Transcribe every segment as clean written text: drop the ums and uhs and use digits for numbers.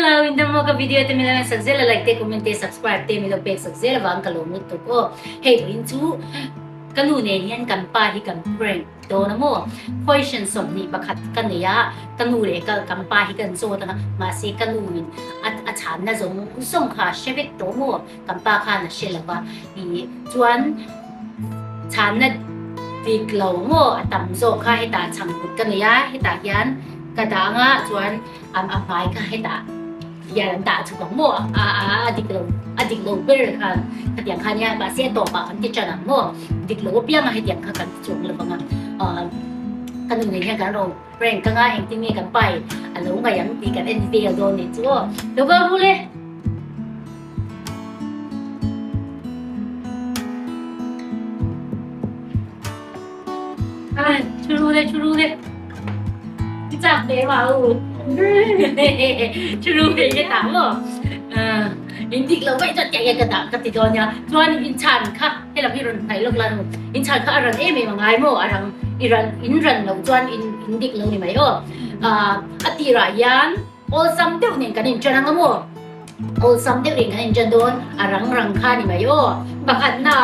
Unau in dam maw ka video te min lo en sak zel a like te comment te subscribe te min lo pek sak zel avang ka lawm lutuk aw. Hei vawiin chu ka nu nen hian kan pa hi kan prank dawn a maw. Question 21 ka nei a ka nu leh ka kan pa hi kan zawt anga mahse ka nu in a a chhanna zawng zawng kha a hre vek tawh maw kan pa khan a hre lo va ih chuan chhanna dik lo maw a tam zawk kha hetah chhangkut ka nei a hetah hian ka dang a chuan a a hmai kha hetah hian an dah chhuk ang maw a a a dik lo a dik lo ber khan khatiang kha nia mahse a tawpah kan ti tan ang maw dik lo apianga hetiang kha kan ti chuang lo vang a ah ka nu nen hian kan rawn prank anga engtin nge kan pai a lo ngaih ang tih kan en vel dawn nih chu aw lo kal ru le. Ai, chu ru le, chu ru le. Cái chạc bé mà u. Chu ru le cái táo rồi. À, in dik lo vậy cho chạy cái táo cái ti nha. Chuan in chan kha, he lam hi ron thai lok lan. In chan kha aran em em ngai mo arang iran in ran lo chuan in in dik lo ni mai o. À, atira hian awlsam deuh nen kan in ṭan ang a maw? Awlsam deuh nen kan in ṭan dawn a rang rang kha ni mai aw. Pakhat na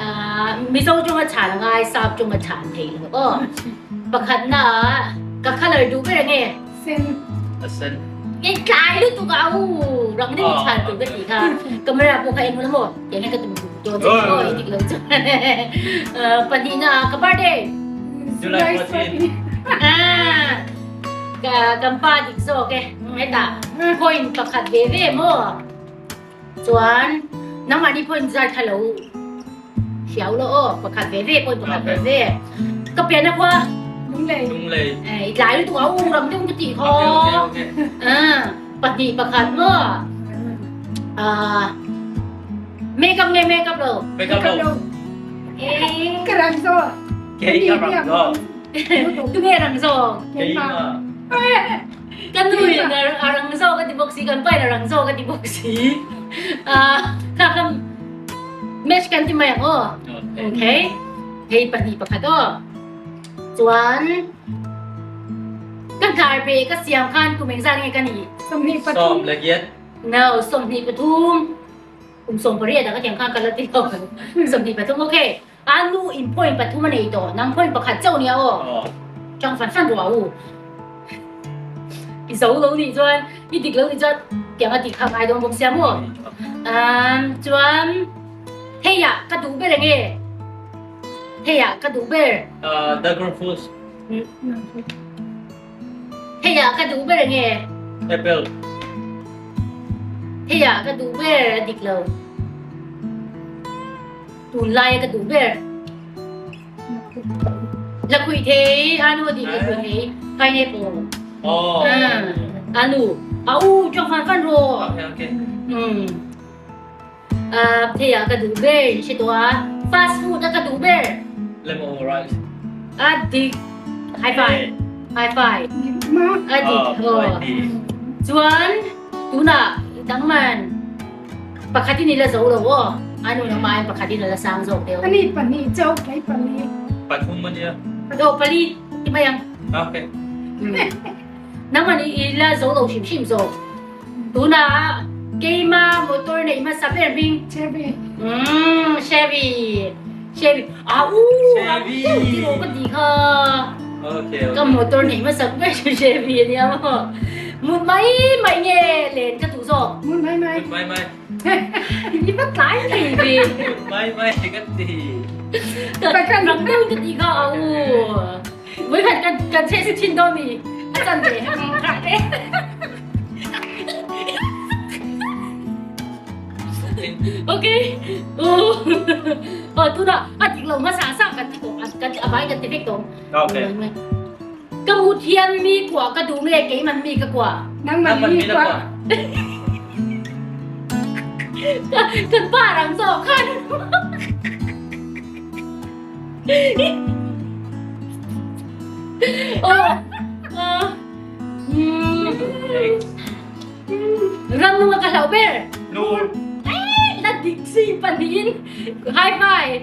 ah Mizo ṭawnga chhan a ngai sap ṭawnga chhan thei lo aw. Pakhat na ah ka colour duh ber ang e? Sen. A sen. Kei tlai lutuk a u rang deuh in chhan tur ka tih kha. Camera pawh kha en hun a maw? Tiang hian ka tum dawn che aw i dik lo chuan. Pahnihna ah ka birthday. July 14. Ah. Kan pa dik zawk e, hetah point pakhat ve ve maw? Chuan nangmahni point zat kha lo hriau lo aw, pakhat ve ve point pakhat ve ve. Ka pian a khua. Lunglei. Lunglei. I tlai lutuk a u ram deuh ka tih khaw. Okay, okay, okay. Pahnih pakhat maw? Ah, makeup nge makeup lo? Makeup lo. Eh. Ka rang zo. Kei ka rang zo. Tunge rang zawk? Keimah. Ka nu in a rang zawk a ti bawk si, kan pa in a rang zawk a ti bawk si. Kha kha match kan ti mai ang aw. Okay. Hei pahnih pakhat aw. Chuan ka hnar pe ka siam khan kum engzat nge ka nih? 23. Sawm le giat. No, 23. Kum 18 ah ka tiang khan ka la ti lo. 23 okay. A nu in point pathum a nei tawh, nang point pakhat chauh nia aw. Tang fan fan ruah u. I zo lo nih chuan, i dik lo nih chuan tiang a tih kha ngai dawn bawk sia maw. Chuan hei ah ka duh ber enge? Hei ah ka duh ber. Dagger fruits. Hei ah ka duh ber enge? Apple. Hei ah ka duh ber a dik lo. Tunlai a ka duh ber. Lakhuih thei anu a dik lakhuih thei pineapple. Oh. Anu a u chong fan fan ro. Okay okay. Um. Thei ah ka duh ber si to a fast food a ka duh ber. Lemon rice. A dik. High five. High five. A dik. Oh. Chuan tuna dangman Pakhat in i la zo lo aw. A nu nangmah in pakhat in a la sang zawk deuh. Ani pahnih chauh kei pali. Pathum a nia. Do pali ti mai ang. Okay. Nangmah nih i la zo lo hrim hrim zawk. Tunah keima motor neih hmasa ber hming. Chevy. Chevy. Chevy. A u Chevy. Ti ro ka ti kha. Okay. Ka motor neih hmasak ber chu Chevy a nia maw. Mut mai mai nge len ka duh zawk. Mut mai mai. Mut mai mai. I va tlai thei ve. Mut mai mai ka ti. Ka rang deuh ka ti kha a u. Vawikhat kan kan che si thin dawn mi. A chan ve. Okay. Oh, tu dah. A dik lo hmasa sa kan ti tawh. Kan a vai kan ti vek tawh. Okay. Ka mu thiam mi kuah ka duh nge keiman mi ka kuah? Nangman mi kuah. Kan pa rang zawk khan. Oh. Ram nung a ka hlauh ber. Nur. La dik si pahnihin high five.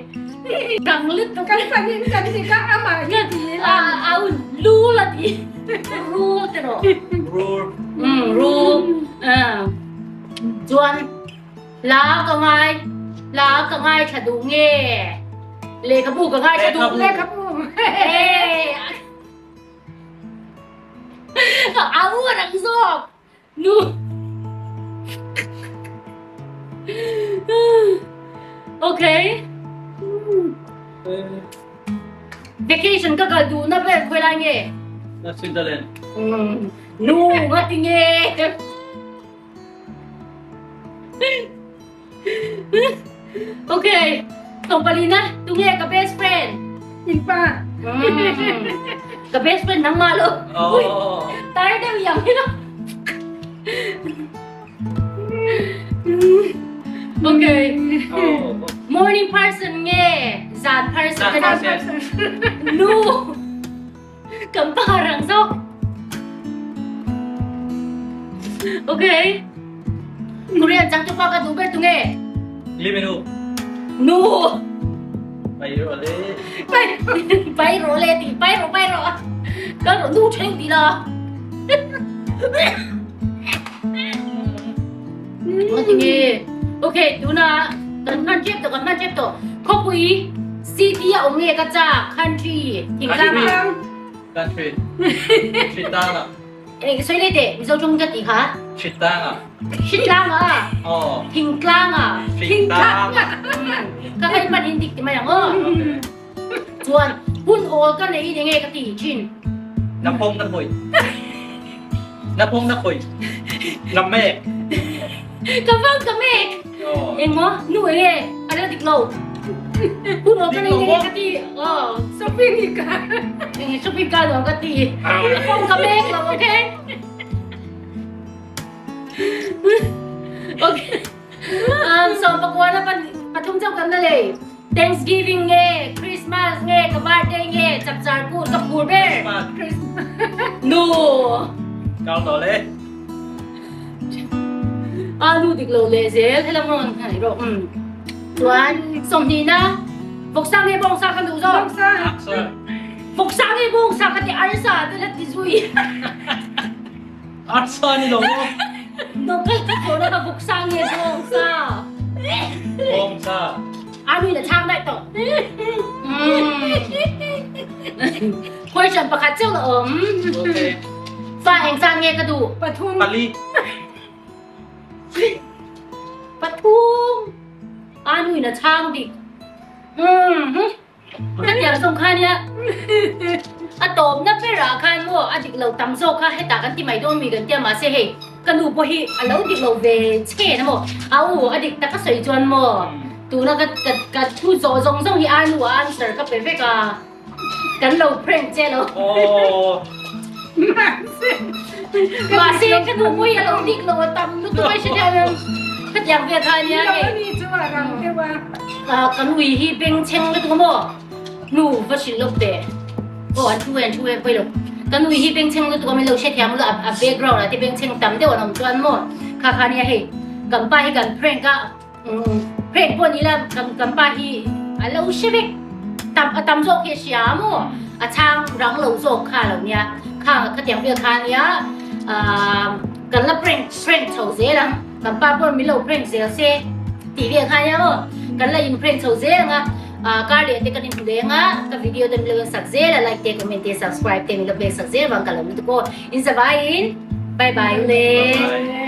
Rang lutuk. Kan pahnihin kan ti ka amah hi ti la. Au lu la ti. Rul te rawh. Rul. Rul. Chuan hla ka ngai hla ka ngaithla duh nge lehkhabu ka ngaithla duh. Lehkhabu. A u a rang zawk. Nu. Okay. Vacation ka kal duh na ber khawi lai nge? Na Switzerland. Nu nga ti nge? Okay. Tawng palina, tu nge ka best friend? In pa. Ka best friend nangmah lo. Ui, tar deuh yang hi lo. Okay. Morning person nge zan person? Zan person. Nu. Kan pa rang zawk. Okay. Korean changtupa ka duh ber tu nge? Lee Min Ho. Nu. Pai rawh le. Pai pai rawh le ti pai rawh pai rawh. Kan rawh nu theng ti la. Nge. Okay, tuna kan hman chep to kan hman chep to. Khawpui city a awm nge ka cha country thingtlang ah. Country. Thingtlang ah. Eng sawi leh teh Mizo tawng ka tih kha. Thingtlang ah. Thingtlang ah. Aw. Thingtlang ah. Thingtlang ah. Ka hei hman in dik ti mai ang aw. Chuan hun awl ka nei in enge ka ti thin. Na phawng na khawi. Na phawng na khawi. Na mek. Ka vang ka mek. Engmaw nu enge a la dik lo. Hun awl ka nei in enge ka ti. Aw. Shopping i ka. Enge shopping ka nuam ka ti. Na phawng ka mek lo okay. Okay. Um, so pakua na pan pathum chauh kan la lei. Thanksgiving nge, Christmas nge, ka birthday nge, chapchar kut ka phur ber. Christmas. Nu. Kau tawh le. A nu dik lo leh zel helam rawn hai rawh. Um. Chuan sawmhnih na vawksa nge bawngsa kan duh zawk? Bawngsa. Arsa. Vawksa nge bawngsa ka ti arsa te la ti zui. Arsa ni lo maw? No ka ka ko na ka vawksa nge bawngsa. Bawngsa. Anu in a chhang daih tawh. Question pakhat chauh la awm. Okay. Fa eng zan nge ka duh? Pathum. Pali. Pathum. Anu in a chhang dik. Ka tiang zawng kha nia a tawpna berah khan maw a dik lo tam zawk kha hetah kan ti mai dawn mi kan tia mahse hei ka nu pawh hi a lo dik lo ve che na maw a u a dik tak a sawi chuan maw tuna ka ka ka thu zawh zawng zawng hi a nu a answer ka pe vek a kan lo prank che lo mahse ka nu pawh hi a lo dik lo a tam lutuk a hre ka tiang vel kha nia hei. Kan ui hi bengchheng lutuk a maw? Nu va hrilh lawk teh. Aw an thu e an thu e pawi lo. Kan ui hi bengchheng lutuk a min lo hrethiam ula a background ah te bengchheng tam deuh an awm chuan maw kha kha nia hei kan pa hi kan prank a prank pawh ni la kan kan pa hi a lo hre vek tam a tam zawk hi a hria maw a chhang rang lo zawk kha lo nia kha khatiang vel kha nia kan la prank prank chho zel ang. Kan pa pawh min lo prank zel se tih vel kha nia aw. Kan la in prank chho zel ang a, car leh te kan in hmu leng a, ka video te min lo en sak zel a, like te comment te subscribe te min lo pek sak zel vang ka lo lutuk aw. In zavaiin bye bye u le. Bye bye.